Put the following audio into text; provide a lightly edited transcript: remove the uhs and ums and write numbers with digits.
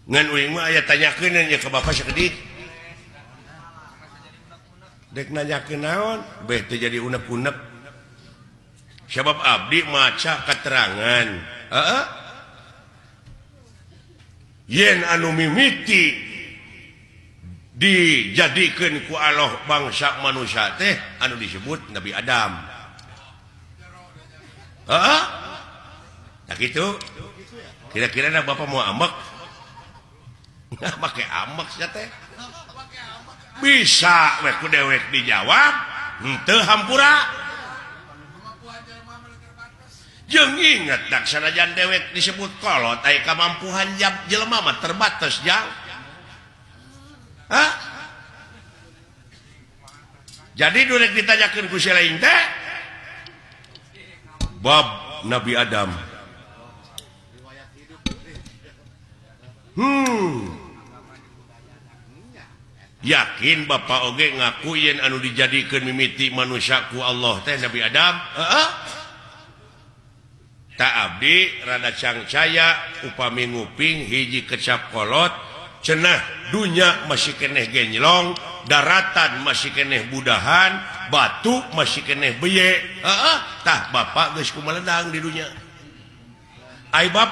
Ngan uing mah aya tanyakeun nya ka bapak sakedik. Dek nanyakeun naon? Beh teu jadi unek-unek. Sabab abdi maca keterangan. Heeh. Yen anu mimiti dijadikeun ku Allah bangsa manusia teh anu disebut Nabi Adam. Heeh. Nah gitu. Kira-kira na bapak mau ambek? Nggak pakai ambek sia teh. Bisa we ku dewek dijawab, henteu hampura. Jeung inget dak sanajan dewek disebut kolot aya kamampuan jam jelema mah terbatas jang. Hah? Jadi durek ditanyakeun ku si lain teh bab Nabi Adam. Yakin bapak oge ngaku yen anu dijadikeun mimiti manusia ku Allah teh Nabi Adam? Heeh. Tak abdi rada cangcaya upami nguping hiji kecap kolot cenah dunya masih keneh genjlong, daratan masih keneh budahan, batu masih keneh beye. Heeh, tah bapak geus kumaledang di dunya. Ai bapak